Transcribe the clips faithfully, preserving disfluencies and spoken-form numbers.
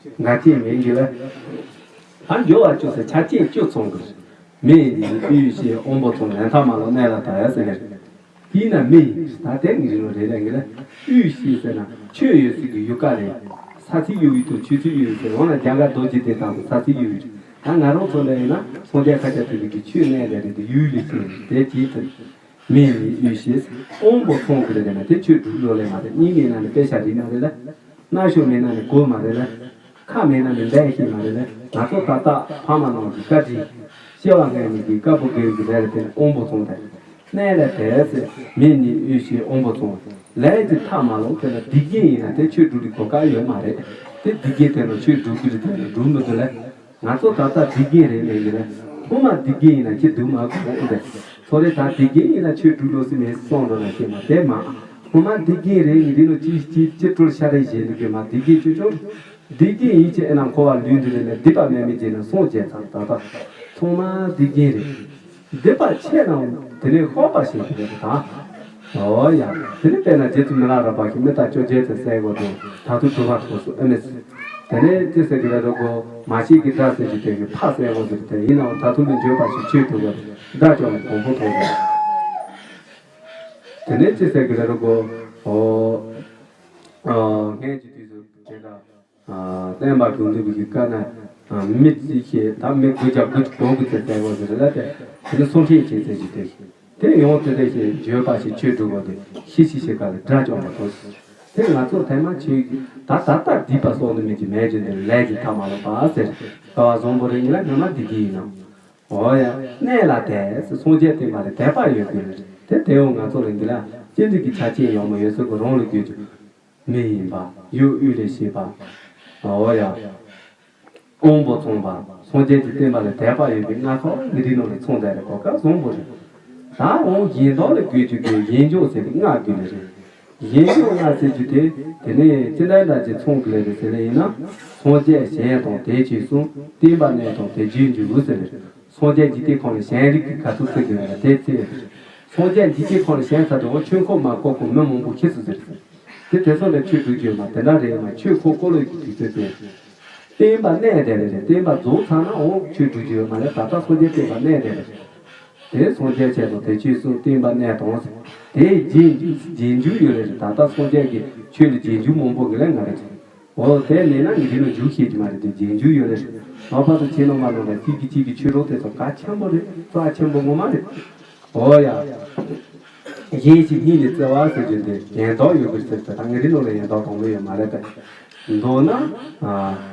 འགལ་རྐྱེན་མེད་གི་ལ། ད་སྦྱོར་བ་བཅུ་ཟེར་ཆ་རྐྱེན་བཅུ་ཚང་གི། མེ་ཡིས་དབུལ་ཞེས་དབང་པོ་ཚང་ལན་ཐ་མ་ལ་གནས་ལ་དད་ཟེར་གི། དེས་ན་མེ་ཡིས་ད་དེ་ངེས་རེད་ལ་ངེས་ལ། དབུལ་ཞེས་ཟེར་ན་ཆོས་ཡོད་ཚུལ་གྱི་ཡུལ་ཀ་ལས། ས་ཚིགས་ཡུལ་དབུལ་དང་ཆོས་ཚིགས་ཡུལ་དབུལ་ཟེར་འོ་ན་རྒྱ་གར་རྡོ་རྗེ་གདན་དང་ས་ཚིགས་ཡུལ་དབུལ། ད་ང་རང་ཚོ་འདྲ་ཡིན་ན་སངས་རྒྱས་ཤཱཀྱ་ཐུབ་པའི་གི་ཆོས་གནས་ལས་རེད་དེ་ཡུལ་ལས་ཤེས་དེ་ཅིའི་ཕྱིར། མེ་ཡིས་དབུལ་ཞེས་དབང་པོ་ཚང་གི་རེད་ན་དེ་ཆོས་སྒྲུབ་ལོ་ལས་མ་རེད། སྙིང་མེད་ན་ནི་དཔེ་ཆ་རིག་མ་རེད་ལ། རྣ་ཤོག་མེད་ན་ནི་གོ་མ་རེད་ལ། ཁ་མེད་ན་ནི་འབད་ཤེས་མ་རེད་ལ། ང་ཚོ་ད་ལྟ་ཕ་མ་རྣམས་ཀྱི་བཀའ་དྲིན། སྐྱེ་བ་སྔ་མའི་གི་བཀའ་བསྒོ་གི་ལས་རེད་དེ་ནི་དབང་པོ་ཚང་དེ། གནས་ལ་དད་ཟེར་མེ་ནི་དབུལ་ཞེས་དབང་པོ་ཚང་། ལས་ཀྱི་མཐའ་མ་ལོག་དེ་ལ་སྡིག་རྒན་ཡིན་ན་དེ་ཆོས་སྒྲུབ་ཀྱི་གོ་སྐབས་ཡོད་མ་རེད། དེ་སྡིག་རྒན་དེ་ལ་ཆོས་སྒྲུབ་ཀྱི་རེད་དེ་ལ་སྒྲུབ་མི་འདུག་ལ། ང་ཚོ་ད་ལྟ་སྡིག་རྒན་རེད་མེད་ཀྱི་རེད། སྔོན་མ་སྡིག་རྒན་ཡིན་ན་ཁྱེད་སྡུག་མ་དགོས་འོང་པས། ཚོ་རེ་ད་སྡིག་རྒན་ཡིན་ན་ཆོས་སྒྲུབ་ལོ་སི་མེད་སོང་འགྲོ་ན་ཤེས་མ་དེ་མ། སྔོན་མ་སྡིག་རྒན་རེད་ངས་འདི་ནོ་ཅི་ཅི་ཅི་སྤྲུལ་ཤ་རེ་བཞེས་འདུག་གི་མ་སྡིག་རྒན་ཅོ་ཅོ། སྡིག་རྒན་ཡིན་ཅེ་ཨེ་ན་འཁོར་བ་ལུས་འདི་རེད་ལས་སྡིག་པ་མེད་མི་བྱེད་ན་སོང་བྱས་ཚར་ད་ལྟ་ཚང་མ་སྡིག་རྒན་རེད། སྡིག་པ་ཆེ་ན་དེ་ནས་ཤོག་པ་ཞིག་རེད་ད། ཨོ་ཡ། དེ་ནས་དཔེར་ན་རྗེ་བཙུན་མི་ལ་རས་པ་ཞིག་མི་རྟག་བཅོ་བརྒྱད་ཚེ་གསལ་གོ་དང་ད་དུང་གྲུབ་པ་ཐོག་སུ་ཨེ་མེད། དེ་ནས་ཅི་ཟེར་གི་རེད་རོ་གོ་མ་ཤེས་ཀྱི་སྒྲ་ཟེར་གྱི་དེ་གི་ཕ་གསལ་གོ་ཟེར་དེ་ཡིན་ནའང་ད་དུང་མི་འཇོན་པ་ཞིག་ཆོས་གྲུབ་པ་སྒྲ་སྐྱོང་བའི་གོང་བུ་ཐོག་རེད། དེ་ནས་ཅི་ཟེར་གི་རེད་རོ་གོ་ཨོ། ཨ་སྔན་གྱི་དུས་སུ་དེ་འདྲ། བསྟན་པ་དགོས་འདུག་གི་བཀའ་ན། མི་གཅིག་ཤེས་ད་མི་དགུ་བརྒྱ་དགུ་བཅུ་གོ་དགུ་ཚེ་བཙལ་དགོས་ཟེར་ལ་དེ་དེ་ནི་སུ་འཕྲིན་བྱེད་ཚེ་ཞིག་དེ། དེ་ཡང་དེ་འདྲ་ཞིག་བརྗོད་པ་ཞིག་ཆོས་སྒྲུབ་དགོས་དེ་ཤི་ཤི་ཤི་ག་ལ་དགྲ་བཅོམ་པ་དོ། དེ་ང་ཚོ་ཐེངས་མ་ཆེ་ད་ད་ལྟ་སྡིག་པ་སོགས་ནི་མི་གྱི་མེད་ཀྱི་འདིར་ལས་ཀྱི་མཐའ་མ་ལོག་པ་ཟེར་དཀའ་བ་བཟང་པོ་རེ་ཡིན་ལ་ངོ་མ་སྡིག་གི་ཡིན་ནམ། འོ་ཡ། གནས་ལ་དད་སངས་རྒྱས་བསྟན་པ་ལ་དད་པ་ཡོད་དགོས་རེད་དེ་དེའང་ང་ཚོ་ལ་འདི་ལ་ཅི་འདྲ་གི་ཆ་རྐྱེན་ཡོད་མ་ཡོད་ཚོད་ཀྱི་རང་ལ་དགོས་ཀྱི། མི་ཡིན་པ། ཡུལ་དབུས་ལས་ཤེས་པ། འོ་ཡ། དབང་པོ་ཚང་བ། སངས་རྒྱས་ཀྱི་བསྟན་པ་ལ་དད་པ་ཡོད་པའི་སྔགས་ཁག་མི་རིགས་ནང་ལ་ཚང་བསྡད་རེད་གོ་སྐབས་བཟང་པོ་རེད། ད་འོང་གཞན་དག་ལ་དགོས་ཀྱི་དགོས་གཞན་འཇོག་ཟེར་བའི་སྔགས་དགོས་ནི་རེད། གཞན་འཇོག་སྔགས་ཟེར་རྒྱུ་དེ་དེ་ནས་ཅི་འདྲ་འདྲ་ཅིག་ཚང་དགོས་ལེ་རེད་ཟེར་ལེ་ཡིན་ན། སངས་རྒྱས་གཞན་དང་དེ་ཆོས་གསུམ་བསྟན་པ་གནས་དང་དེ་རྗེས་འཇུག་ཟེར་ལེ་རེད། སངས་རྒྱས་འཇིག་རྟེན་ཁམས་ལ་གཞན་རིགས་ཀྱི་ག་ཚོད་ཚོད་ཀྱི་ཡོད་ན་དེ་ཚེ། སངས་རྒྱས་འཇིག་རྟེན་ཁམས་ལ་གཞན་ཚ་དེ་འོ་ཆོས་འཁོར་མ་བསྐོར་གོང་མི་མང་པོ་ཤི་སོང་ཟེར། དེ་དེ་ཚོ་ལ་ཆོས་སྒྲུབ་རྒྱུ་ཡོད་མ་དེ་འདྲ་རེད་མ་ཆོས་འཁོར་བསྐོར་ལོས་ཀྱི་དུས་ཚོད་དེ། བསྟན་པ་གནས་དེ་རེད་བསྟན་པ་རྫོགས་ཚར་ན་འོ་ཆོས་སྒྲུབ་རྒྱུ་ཡོད་མ་རེད་ད་ལྟ་སངས་རྒྱས་བསྟན་པ་གནས་དེ་རེད། དེ་སངས་རྒྱས་ཆེད་དུ་དེ་ཆོས་གསུམ་བསྟན་པ་གནས་དང་། དེ་རྗེས་འཇུག་རྗེས་འཇུག་ཡོད་རེད་ད་ལྟ་སངས་རྒྱས་ཀྱི་ཆོས་ལ་རྗེས་འཇུག་མང་པོ་གི་ལས་ང་རེད། འོ་དེ་མེད་ན་ངས་འདི་ལ་འཇུག་ཤེས་ཀྱི་མ་རེད་དེ་རྗེས་འཇུག་ཡོད་རེད། ལྷག་པར་དུ་ཁྱེད་རྣམ་པ་ནང་ལ་གཅིག་གིས་གཅིག་གི་ཆོས་གྲོགས་དེ་ཚོ་གལ་ཆེན་པོ་རེད་རྩ་ཆེན་པོ་ངོ་མ་རེད། འོ་ཡ། གཞན་ཞིག་སྙིང་ནས་བརྩེ་བ་ཟེར་རྒྱུ་འདི་ཡན་དག་ཡོད་དགོས་ཟེར་ཏེ་ད་ངས་འདི་ནང་ལ་ཡན་དག་དང་པོ་ཡོད་མ་རེད་དེ། མདོར་ན།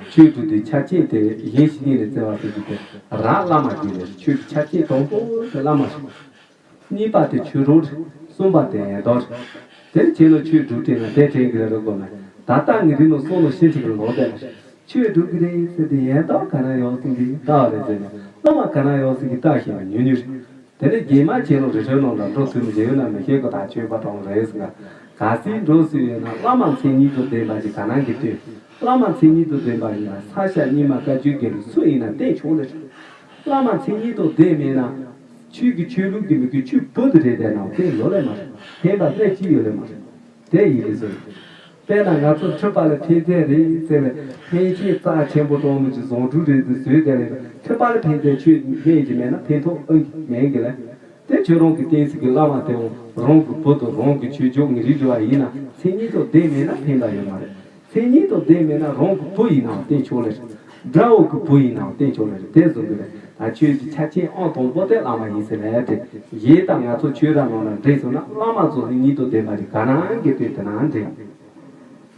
ཆོས་སྒྲུབ་དུས་ཆ་རྐྱེན་དེ་གཞན་ཞིག་སྙིང་ནས་བརྩེ་བ་ཟེར་རྒྱུ་དེ་རང་བླ་མ་རྒྱུད་ལས་ཆོས་ཀྱི་ཆ་རྐྱེན་དང་པོ་དེ་བླ་མ་རེད། གཉིས་པ་དེ་ཆོས་གྲོགས་རེད། གསུམ་པ་དེ་ཡན་དག་རེད། དེར་ཁྱེད་ནོ་ཆོས་སྒྲུབ་དྲན་ན་དེ་དྲན་གི་རེད་རོ་གོ་ན། ད་ལྟ་ངས་འདི་ནོ་སོང་ནོ་ཤིན་ཏུ་གི་ལོག་བསྡད་ན། ཆོས་སྒྲུབ་གི་རེད་ཟེར་ཏེ་ཡན་དག་ག་ན་ཡོད་སེང་གི་ལྟ་བ་རེད་ཟེར་ན་བླ་མ་ག་ན་ཡོད་སེང་གི་ལྟ་ཤེས་པ་ཉུང་ཉུང་རེད། དེ་ནས་རྗེས་མ་ཁྱེད་ནོ་རི་ཁྲོད་ནང་ལ་འགྲོ་ཐུབ་མི་རྗེ་ཡོད་ན་མི་ཤེས་གོ་ད་ཆོས་པ་གྲོང་རེད་ཟེར་ན། ག་སྲིད་འགྲོ་སྲིད་ཡོད་ན་བླ་མ་མཚན་ཉིད་དུ་ལྡན་པ་ཞིག་ག་ན་གི་སྟོན། བླ་མ་མཚན་ཉིད་དུ་ལྡན་པ་ཡིན་ན་ས་ཞ་རྙིང་མ་བཀའ་བརྒྱུད་དགེ་ལུགས་སུ་ཡིན་ན་བསྟེན་ཆོག་ལེ་རེད། བླ་མ་མཚན་ཉིད་དུ་ལྡན་མེད་ན། ཆོས་ཀྱི་ཆོས་ལུགས་ཀྱི་མི་དགོས་ཆོས་བོད་དུ་རེད་བསྡད་ནའང་བསྟེན་ལོ་ལེ་མ་རེད། ཕན་པ་སྣེ་གཅིག་ཡོད་ལེ་མ་རེད། དེ་ཡིན་ལེ་ཟེར། དཔེར་ན་ང་ཚོ་ཁྲི་པ་ལ་ཕན་ཚན་རེད་ཟེར་བའི་ཕན་ཆད་རྩ་ཆེན་པོ་གཏོང་མི་གྱི་བཟང་དྲུག་རེད་ཟེར་བཟོས་བསྡད་ལེ་ཁྲི་པ་ལ་ཕན་ཚན་ཆོས་ཕན་གྱི་མེད་ན་ཕན་ཐོགས་ཨང་མེད་གི་ལེ། དེ་ཁྱོད་རང་གི་བསྟེན་ས་གི་བླ་མ་དེའང་རང་གི་བུ་དང་རང་གི་ཆོས་ཕྱོགས་ངེས་རིག་འགྲོ་བ་ཡིན་ན་མཚན་ཉིད་དང་ལྡན་མེད་ན་ཕན་པ་ཡོད་མ་རེད། མཚན་ཉིད་དང་ལྡན་མེད་ན་རང་གི་བུ་ཡིན་ནའང་བསྟེན་ཆོག་ལེ་རེད། དགྲ་བོ་གི་བུ་ཡིན་ནའང་བསྟེན་ཆོག་ལེ་རེད་དེ་བཟོ་དགོས་རེད་ད་ཆོས་ཀྱི་ཆ་རྐྱེན་ཨང་དང་པོ་དེ་བླ་མ་ཡིན་ཟེར་ལེ་དེ། གཞན་དག་ང་ཚོ་ཆོས་ར་ནང་ན་འདྲེས་སོང་ན་བླ་མ་ཚོ་མཚན་ཉིད་དང་ལྡན་པ་རེད་ག་ན་གི་དོན་དེ་ན་འདྲེས།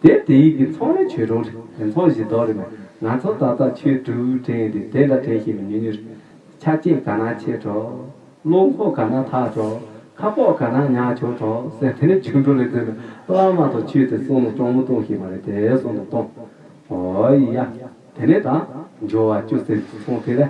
དེ་དེ་ཡིན་གྱི་ཚོང་ལས་ཆོས་གྲོང་རེད་དེ་ཚོང་བཞི་ལྡོག་རེད་མ་ང་ཚོ་ད་ལྟ་ཆོས་སྒྲུབ་དྲན་དེ་དེ་འདྲ་དྲན་ཤེས་མི་ཉུང་ཉུང་རེད། ཆ་རྐྱེན་ག་ན་ཆེ་འགྲོ། བློ་ཁོག་ག་ན་ཐག་ཆོད། ཁ་ཕོག་ག་ན་ཉག་ཆོད་འགྲོ་ཟེར་དེ་ནས་ཆུང་འགྲོ་ལས་དེ་ནི་བླ་མ་དང་ཆོས་དེ་གསུང་ནས་སྤྲང་མོ་གཏོང་ཤེས་མ་རེད་དེ་གསུང་ནས་གཏོང་། འོ་ཡ། དེ་ནས་ད་འབྱོར་བ་བཅུ་ཟེར་གྱི་ཚོང་དེ་ལས།